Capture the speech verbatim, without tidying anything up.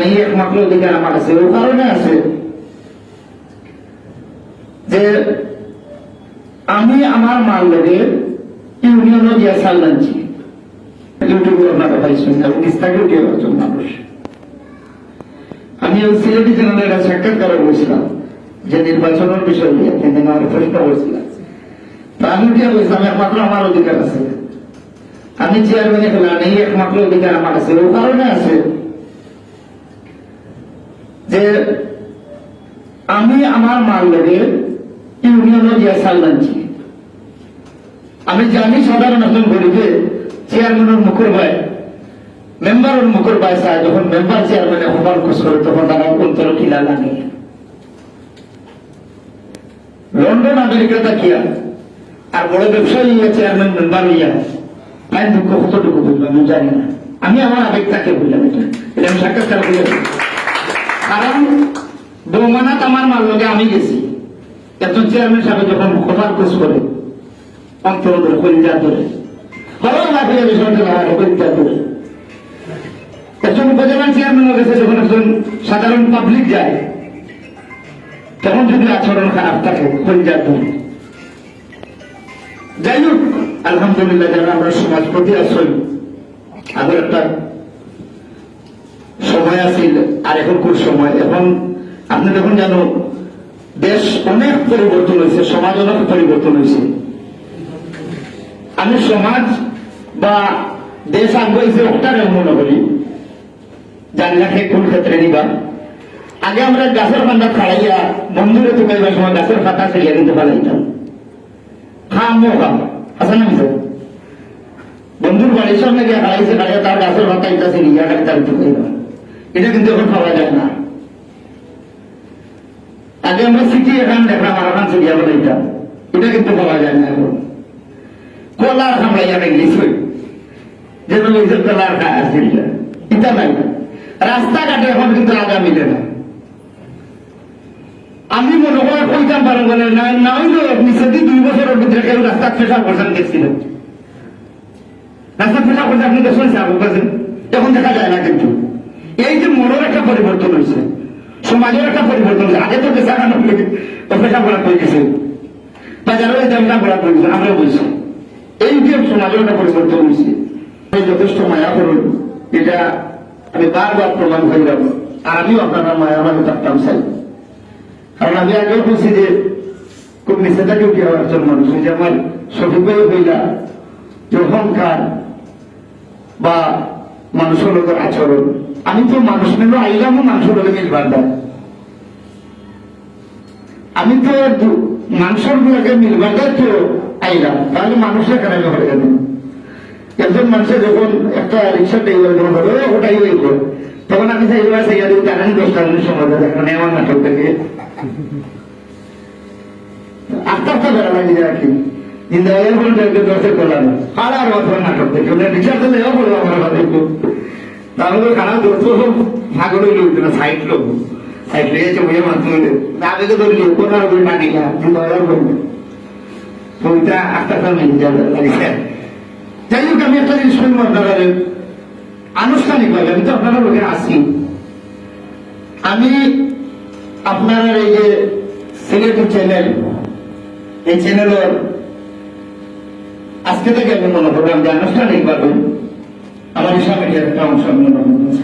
এই একমাত্র অধিকার আমার আছে, ও কারণে আছে যে আমি আমার মার লগে ইউনিয়নও গিয়া চাল আনছি। YouTube-এ আপনারা পাইছেন, আমি নিস্তাকে উঠে একজন মানুষ। আমি ওই সিলেটি চ্যানেলে একটা সাক্ষাৎকারও বলছিলাম যে নির্বাচনের বিষয় নিয়ে তিনি আমার প্রশ্ন করছিলেন। তো আমি উঠে বলছিলাম, একমাত্র আমার অধিকার আছে, আমি চেয়ারম্যানে খেলা নেই, একমাত্র অধিকার আমার আছে। ও কারণে আছে যে আমি আমার মার লগে ইউনিয়নও গিয়া চাল আনছি। আমি জানি সাধারণ একজন গরিবে চেয়ারম্যানের মুখর বায়, মেম্বারের মুখর বায় চায়, যখন মেম্বার চেয়ারম্যানে অপমান করে তখন তারা অন্তর কিলা লাগে। লন্ডন আমেরিকা থাকিয়া আর বড় ব্যবসায়ী হইয়া চেয়ারম্যান মেম্বার হইয়া তাই দুঃখ কতটুকু বুঝবো আমি জানি না। আমি আমার আবেগ তাকে বললাম, এটা এটা আমি সাক্ষাৎকার করে বললাম। কারণ বৌমানাত আমার মার লগে আমি গেছি, একজন চেয়ারম্যান সাহেব যখন খোদার খোঁজ করে অন্তর ধরে, কলিজা ধরে, বড় লাফিয়ে বিষয়টা লাগাতে কলিজা ধরে। একজন উপজেলা চেয়ারম্যানের কাছে যখন একজন সাধারণ পাবলিক যায়, তখন যদি আচরণ খারাপ থাকে, কলিজা ধরে। যাই হোক, আলহামদুলিল্লাহ, যারা আমরা সমাজপতি আছি, আগর একটা সময় আছিল, আর এখন কোন সময়। এখন আপনি দেখুন যেন দেশ অনেক পরিবর্তন হয়েছে, সমাজ অনেক পরিবর্তন হয়েছে। আমি সমাজ বা দেশ আগুয়াইছে ওটারে মনে করি, জানি না কে কোন ক্ষেত্রে নিবা। আগে আমরা গাছের কান্দাত খাড়াইয়া বন্ধুরে তুকাইবার সময় গাছের পাতা ছিঁড়িয়া কিন্তু ফালাইতাম। খামো খাম, আছে না মিছে? বন্ধুর বাড়ির সামনে গিয়া খাড়াইছে, খাড়াইয়া তার গাছের পাতা ইটা ছিঁড়িয়া খালি তার তুকাইবা। এটা কিন্তু এখন পাওয়া যায় না। আগে আমরা চিঠি এখান দেখলাম, আর এখান চিঠি আমরা দিতাম, এটা কিন্তু পাওয়া যায় না এখন। কলার খামড়াইয়া ইংলিশ হই, যেন নিজের কলার খায় আর চিঠিটা, এটা নাই। রাস্তাঘাটে এখন কিন্তু আগা মিলে না। আমি মনে করি কইতাম পারো বলে না, না হইলেও নিচেদি দুই বছরের ভিতরে কেউ রাস্তা পেশাব করছেন দেখছিলাম। রাস্তা পেশাব করছে আপনি দেখছেন, স্যার, ওর কাছে এখন দেখা যায় না। কিন্তু এই যে মনের একটা পরিবর্তন হয়েছে, সমাজের একটা পরিবর্তন হয়েছে। আগে তো পেশা কেন হইলে তো পেশাব করা হয়ে গেছে, বাজারও এই দামটা করা হয়ে গেছে, আমরাও বলছি। এই যে সমাজের একটা পরিবর্তন হয়েছে, এই যথেষ্ট মায়া করুন, এটা আমি বারবার প্রমাণ হইলাম। আর আমিও আপনারা মায়া মানে থাকতাম চাই, কারণ আমি আগেও বলছি যে খুব নিচে থাকি উঠি আমার একজন মানুষ, ওই যে আমার শফিক ভাই হইলা যে অহংকার বা মানুষের লোকের আচরণ। আমি তো মানুষ মিলে আইলাম, মানুষের লোকে মিলবার দেয়। আমি তো দু-, মানুষের লোকে মিলবার দেয় তো আইলাম, তাহলে মানুষের কেন আমি হয়ে গেলাম? একজন মানুষের যখন একটা রিক্সা ড্রাইভার যখন বলে, "ও, ওটাই ওই গো", তখন আমি চাই, "এবার সেই আর তার আমি দশটা মিনিট সময় দেয়, এখন আমার নাটক দেখে।" আস্তে আস্তে বেড়া লাগি যায় আর কি। জিন্দাবাজার পর্যন্ত একটু দশে করলাম, আর আর অত নাটক দেখে, ওটা রিক্সা দিলে এও বলবো আমার কথা একটু। তাহলে খারাপ দোষ তো সব ভাগ হয়ে লইতে না, সাইড লোক। সাইড লেগে গেছে, বইয়ে মারতে হইলে। না, আগে তো ধরলি, কোথাও ধরে টানি না, জিন্দাবাজার পর্যন্ত। তো ওইটা আস্তে আস্তে আমি জিন্দাবাজার লাগি যায়। যাই হোক, আমি একটা জিনিস শুনবো আপনারা, আনুষ্ঠানিকভাবে আমি তো আপনারা লোকে আসি। আমি আপনারা এই যে সিলেটি চ্যানেল, এই চ্যানেলের আজকে থেকে আমি মনে করলাম যে আনুষ্ঠানিকভাবে আমার ইসলাম মিডিয়ার একটা অংশ আমি মনে করছি।